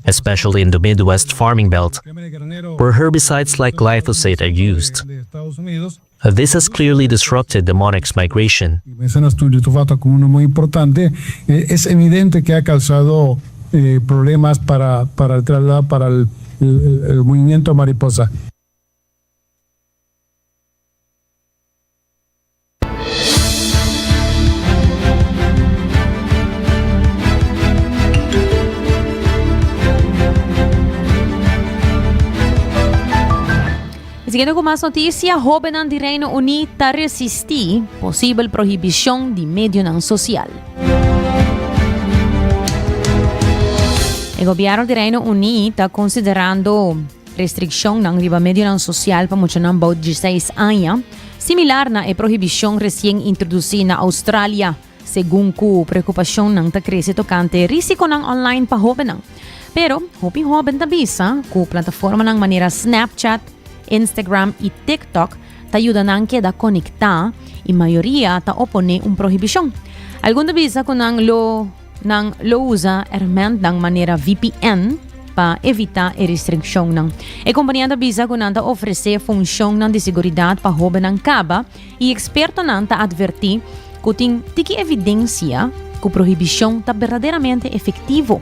especially in the Midwest farming belt, where herbicides like glyphosate are used. This has clearly disrupted the monarch's migration. Mencionas tú glifosfato como uno muy importante. Eh, es evidente que ha causado eh, problemas para, para el traslado, para el, el, el movimiento mariposa. Siguiendo cu mas noticia, hobennan di Reino Uni ta resisti posibel prohibicion di medionan social. E gobierno di Reino Uni ta considerando Restrikshonnan riba medionan sosial pa muchanan bou dieseis aña, similar na e prohibishon resien introdusí na Australia, segun ku preokupashonnan ta krese tokante risikonan online pa hóbennan. Pero, hopi hóben ta bisa ku plataformanan manera Snapchat, Instagram i TikTok. ta yuda nan keda konektá i mayoria ta oponé un prohibishon. Algun ta bisa ku nan lo nan lo usa èrmèntnan manera VPN pa evitá e restrikshonnan. E kompania ta bisa ku nan ta ofresé funshonnan di seguridat pa hóbennan kaba i ekspertonan ta atvertí ku tin tiki evidensia ku prohibishon ta berdaderamente efektivo.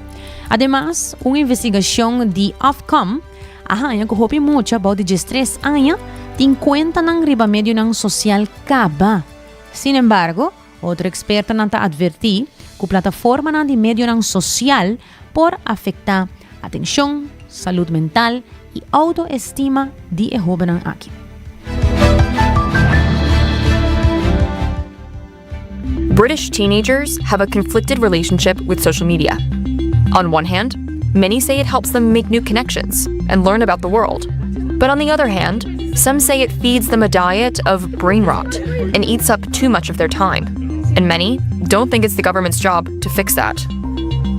Ademas, un investigashon di Ofcom a haña ku hopi mucha bou di diestres aña tin kuentanan riba medionan sosial kaba. Sin embargo, otro ekspertonan ta atvertí ku plataformanan di medionan sosial por afektá atenshon, salud mental i outoestima di e hóbennan aki. British teenagers have a conflicted relationship with social media. On one hand, many say it helps them make new connections and learn about the world. But on the other hand, some say it feeds them a diet of brain rot and eats up too much of their time. And many don't think it's the government's job to fix that.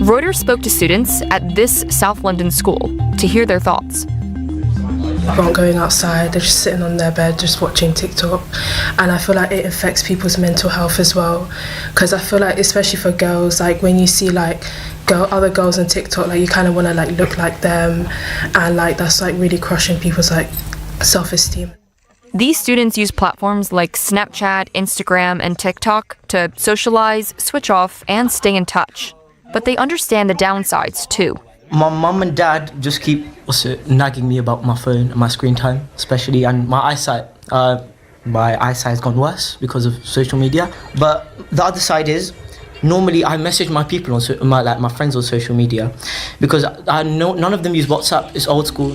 Reuters spoke to students at this South London school to hear their thoughts. Aren't going outside, they're just sitting on their bed just watching TikTok. And I feel like it affects people's mental health as well. Because I feel like, especially for girls, like when you see like girl, other girls on TikTok, like you kind of want to like look like them. And like that's like really crushing people's like self-esteem. These students use platforms like Snapchat, Instagram, and TikTok to socialize, switch off, and stay in touch. But they understand the downsides too. My mum and dad just keep also nagging me about my phone and my screen time, especially, and my eyesight. Uh, my eyesight has gone worse because of social media. But the other side is, normally I message my people on so, my like my friends on social media because I know none of them use WhatsApp. It's old school.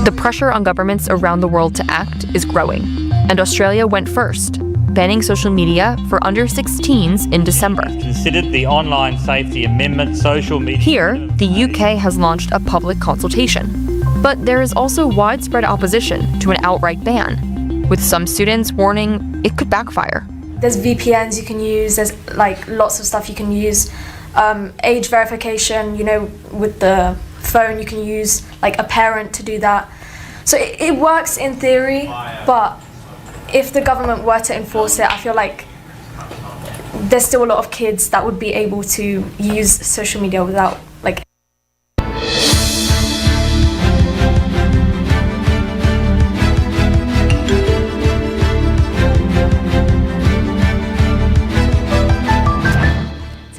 The pressure on governments around the world to act is growing, and Australia went first, banning social media for under 16s in December. Considered the Online Safety Amendment social media. Here, the UK has launched a public consultation. But there is also widespread opposition to an outright ban, with some students warning it could backfire. There's VPNs you can use, there's like lots of stuff you can use. Um, age verification, you know, with the phone, you can use like a parent to do that. So it, it works in theory, but if the government were to enforce it, I feel like there's still a lot of kids that would be able to use social media without like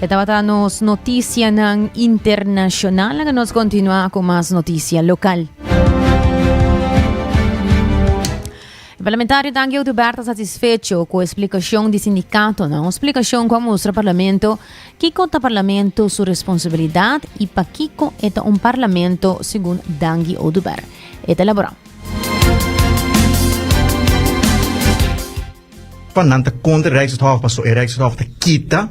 E tabata nos noticianan internacional. Laga nos continua cu mas noticia local. E parlamentario Tanki Oduber ta satisfecho cu e splicacion di sindicatonan. Un splicacion cu a mustra parlamento kico ta parlamento su responsabilidad y pakico e ta un parlamento, segun Dangui Oduber. E ta elabora. Pa nan ta kontra e Rijkshof paso e Rijkshof ta kita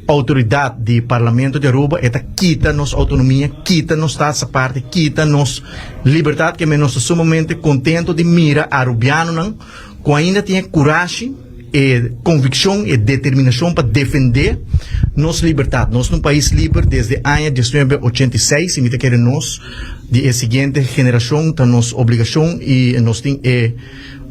outoridat di Parlamento di Aruba, e ta kita nos outonomia, kita nos staatsaparte, kita nos libertat ke men nos ta sumamente kontento di mira Arubianonan ku ainda tin e kurashi, e konvikshon, e determinashon pa defende nos libertat. Nos ta un pais liber desde aña diesnuebe ochenta i seis i mi ta kere nos di e siguiente generashon ta nos obligashon i nos tin e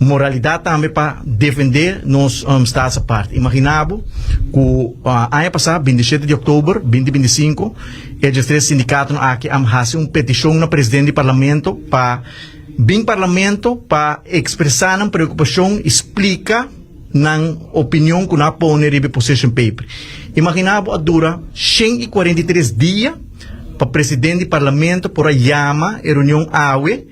Moralidad tambe pa defende nos staatsapart. Imagina bo cu aña pasa, 27 di october 2025, e diestres sindicatonan aki a haci un peticion na president di parlamento pa bin parlamento pa expresa nan preocupacion y splica nan opinion cu nan a pone riba e position paper. Imagina bo a dura 143 dia pa president di parlamento por a yama e reunion awe.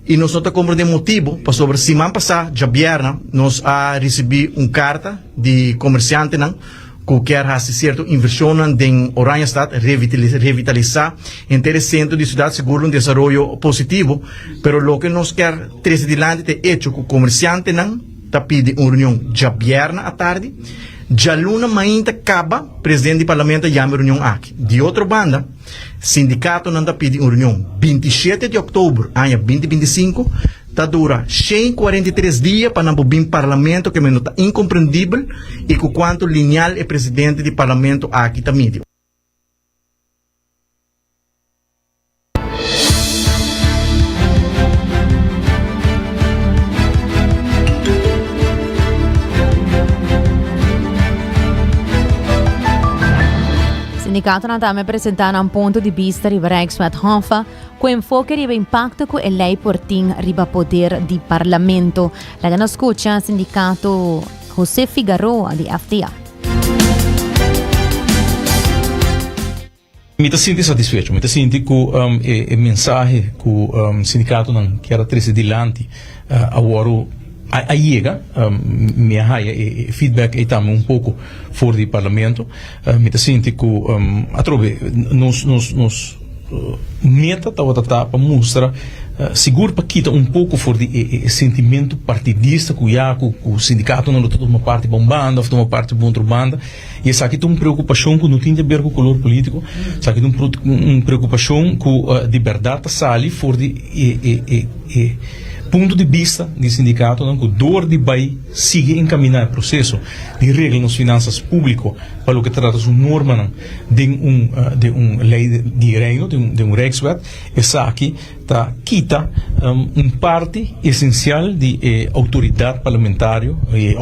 I nos no ta komprendé motibu, pasobra siman pasá, djabièrna, nos a risibí un karta di komersiantenan ku kier hasi sierto invershonnan den Oranjestad, revitalisá henter e sentro di siudat, sigur un desaroyo positivo, pero loke nos kier trese dilanti ta e echo ku komersiantenan ta pidi un reunion djabièrna atardi, djaluna mainta kaba presidente di parlamento a yama e reunion aki. Di otro banda. Sindikatonan ta pidi un reunion 27 di òktober aña 2025, ta dura 143 dia pa nan por bin parlamento ke men no ta inkomprendibel i ku kuantu lineal e presidente di parlamento aki ta midi. Sindikatonan tambe a presentá nan punto di bista riba Rijkswet Hoffa ku enfoke riba impakto ku e lei por tin riba poder di parlamento. Laga nos skucha sindikato José Figaroa di FTA. Mi ta sinti satisfecho, mi ta sinti ku e mensahe ku sindikatonan kier a trese dilanti awor a yega. Mi a haya e feedback ei tambe un poko for di parlamento. Mi ta sinti ku atrobe nos nos nos meta tabata ta pa mustra sigur pa kita un poko for di e sentimentu partidista ku ya ku sindikatonan lo ta tuma parti pa un banda òf tuma parti pa otro banda. I esaki ta un preokupashon ku no tin di aber ku kolor polítiko, esaki ta un preokupashon ku di bèrdat ta sali for di e punto di bista di sindikatonan ku dor di bai sigui enkaminá e proseso di regla nos finansas públiko pa loke ta trata su normanan den un den un lei di reino, den un rijkswet, esaki ta kita un parti esensial di e outoridat parlamentario, e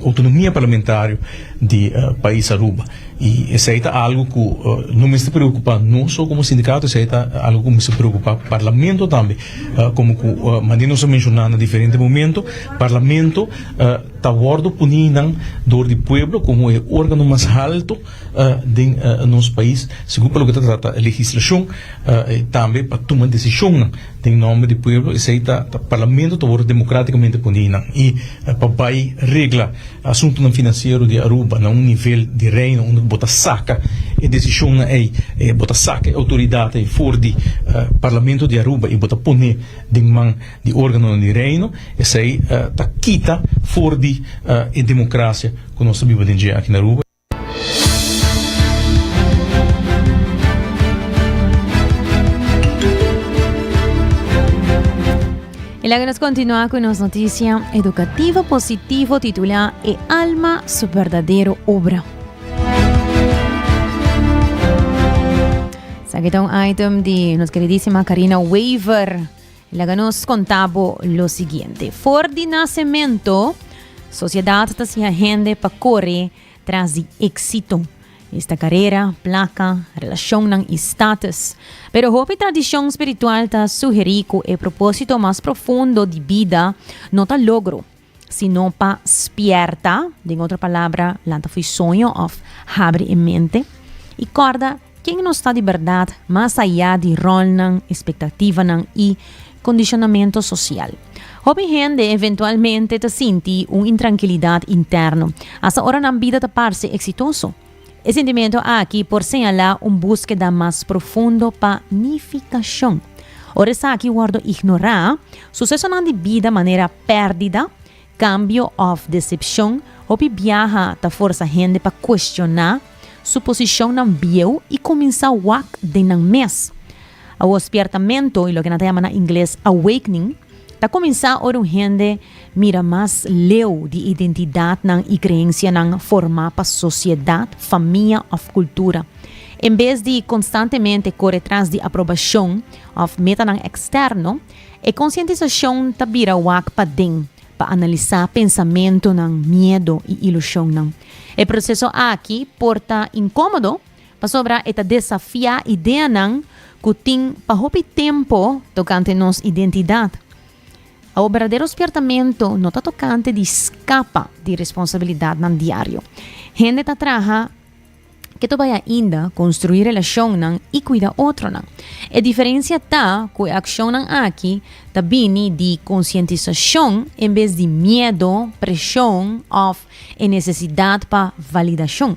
outonomia parlamentario di pais Aruba. Y esey ta algo cu no mester preocupa nos so como sindicato, esey ta algo cu mester preocupa Parlamento tambe. Como cu manera nos a menciona na diferente momento, Parlamento ta wordo poni nan door di pueblo como e organo mas halto den nos pais, segun pa loke ta trata legislacion, tambe pa tuma decisionnan den nomber di pueblo, esey ta Parlamento ta wordo democraticamente poni nan y pa bay regla Asuntunan finansiero di Aruba na un nivel di Reino unda ku bo ta saka e desishonnan ei, bo ta saka e outoridat ei for di Parlamento di Aruba i bo ta pone den man di organonan di Reino, esei ta kita for di e demokrasia ku nos ta biba den dje aki na Aruba. Y laga nos continua cu nos noticia educativo positivo titula E alma su verdadero obra. Esaki ta un item di nos queridísima Karina Weaver. Laga nos contabo lo siguiente. For di nacemento, sociedad ta siña hende pa core tras di éxito. Esta karera, plaka, relashonnan i status. Pero hopi tradishon spiritual ta sugerí ku e propósito mas profundo di bida no ta logro, sino pa spièrta, den otro palabra, lanta fo'i soño òf habri e mente, i kòrda ken nos ta di bèrdat mas ayá di ròlnan, espektativanan i kondishonamentu sosial. Hopi hende eventualmente ta sinti un intrankilidat interno, asta ora nan bida ta parse eksitoso. E sintimentu aki por señalá un búskeda mas profundo pa nifikashon. Ora esaki wòrdu ignorá, susesonan di bida manera pèrdida, kambio òf desepshon hopi biaha ta forsa hende pa kuestioná su posishonnan bieu i kuminsá wak den nan mes. Awor spiertamento, i loke nan ta yama na ingles awakening, ta kuminsá ora un hende mira mas leu di identidatnan i kreensianan formá pa sosiedat, famia òf kultura. En bes di konstantemente kore tras di aprobashon òf metanan eksterno, e konsientisashon ta bira wak paden pa analisá pensamentunan, miedu i ilushonnan. E proseso aki por ta inkómodo, Pasobra e ta desafiá ideanan ku tin pa hopi tempu tokante nos identidat. Awor berdadero spiertamentu no ta tokante di skapa di responsabilidatnan diario. Hende ta traha ke ta bai ainda konstruí relashonnan i kuida otronan. E diferensia ta ku e akshonnan aki ta bini di konsientisashon en bes di miedu, preshon òf e nesesidat pa validashon.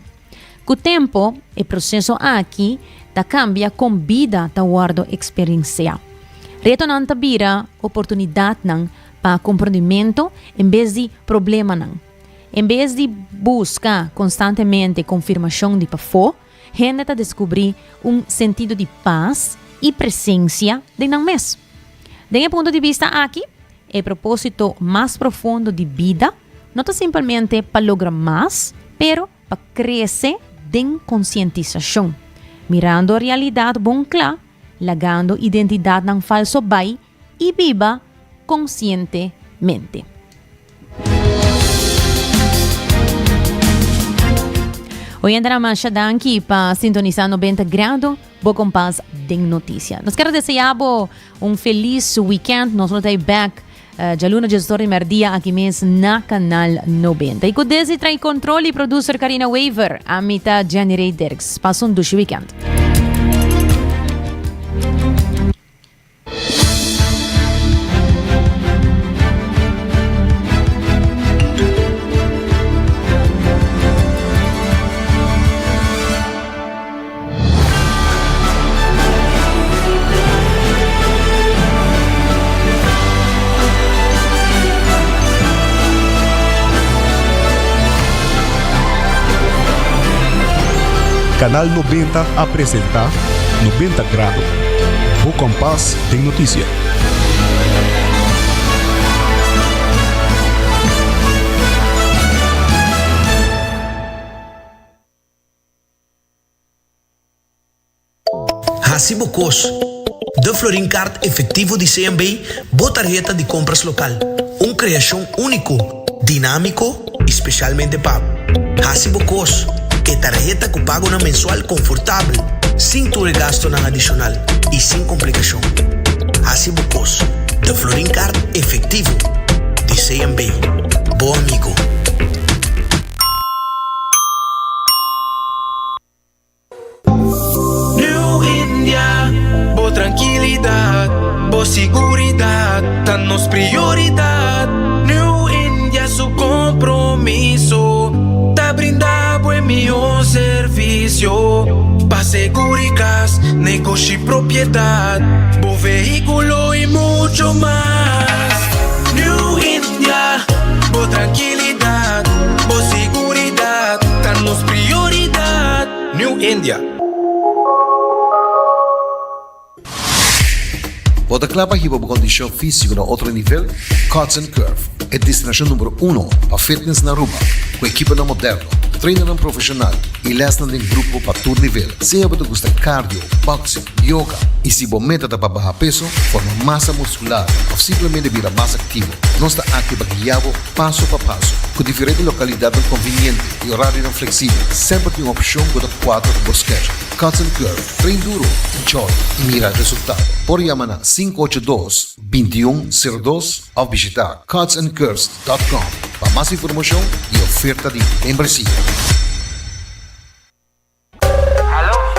Ku tempo, e proseso aki ta kambia kon bida ta wòrdu eksperensiá. Retonan ta bira oportunidatnan pa komprondimentu en bes di problemanan. En bes di buska konstantemente konfirmashon di pafó, hende ta deskubrí un sentido di pas i presensia den nan mes. Den e punto di bista aki, e propósito mas profundo di bida no ta simpelmente pa logra mas, pero pa krese den konsientisashon, mirando realidat bon kla, lagando identidatnan falso bai i biba konsientemente. Oyentenan masha danki pa sintonisa 90 Grado, bo kompas den noticia. Nos kier desea bo un felis weekend. Nos lo ta back djaluna djesdor di merdia aki mes na Canal 90. Y cu Desi trae control y producer Carina Wever, ami ta Jenny Ray Dirks. Pasa un dushi weekend. Canal 90 a presenta 90 Grado, bo kompas den notisia. Hasi bo kos. De Florin Card Efectivo di CMB, bo tarheta di compras local. Un creacion unico, dinamico y specialmente pa bo. Hasi bo kos. E tarheta cu pagonan mensual confortabel, sin tur e gastonan adicional y sin complicacion. Hasi bo kos. De Florin Card Efectivo di CMB. Bo amigo. New India, bo trankilidat, bo siguridat ta nos prioridat. New India su kompromiso ta brinda bo e mihó servisio pa seguri kas, negoshi, propiedat, bo vehíkulo i mucho mas. New India, bo trankilidat, bo siguridat ta nos prioridat. New India. Bo ta kla pa hiba bo kondishon físiko na otro nivel? Cuts and Curve, e destinashon numero uno pa fitness na Aruba, ku ekiponan moderno, trainernan profeshonal i lèsnan den grupo pa tur nivel. Sea bo ta gusta cardio, boxing, yoga i si bo meta ta pa baha peso, forma masa muskular òf simplemente bira mas aktivo, nos ta aki pa guia bo paso pa paso. Ku diferente lokalidatnan konviniente i orarionan fleksibel, semper tin un opshon ku ta kuadra ku bo schedule. Cuts and Curve, train duro, enjoy i mira resultado. Por yama na 582 21 02 òf bishita cutsandcurves dot com pa mas informashon i oferta di membresia.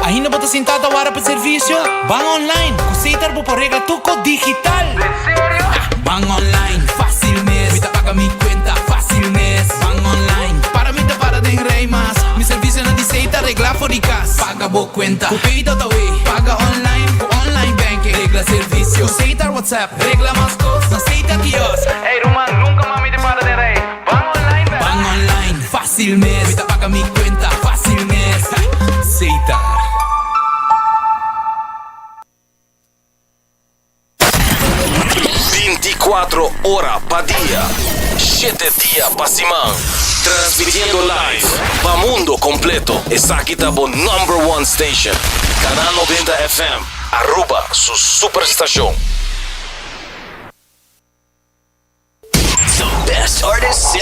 Ainda bo ta sintá ta wara pa servisio? Ban online! Ku Setar bo por regla tur kos digital! Den serio? Ban online, fásil mes! Mi ta paga mi kuenta fásil mes! Ban online, para mi ta para den rei mas! Mi servisionan di Setar regla for di kas! Paga bo kuenta ku Pay.awe! Paga online ku online banking! Regla servisio ku Setar WhatsApp! Regla mas kos na Setar Kiosk! Ey ruman, nunka mas mi ta para den rei! Ban online bèk! Ban online, fásil mes! Mi ta paga mi kuenta fásil mes! Setar. 24 ora pa dia, shete dia pa siman. Transmitiendo live pa mundo completo. Esaki ta bo number one station. Canal 90 FM, Aruba su superstacion. The best artists in.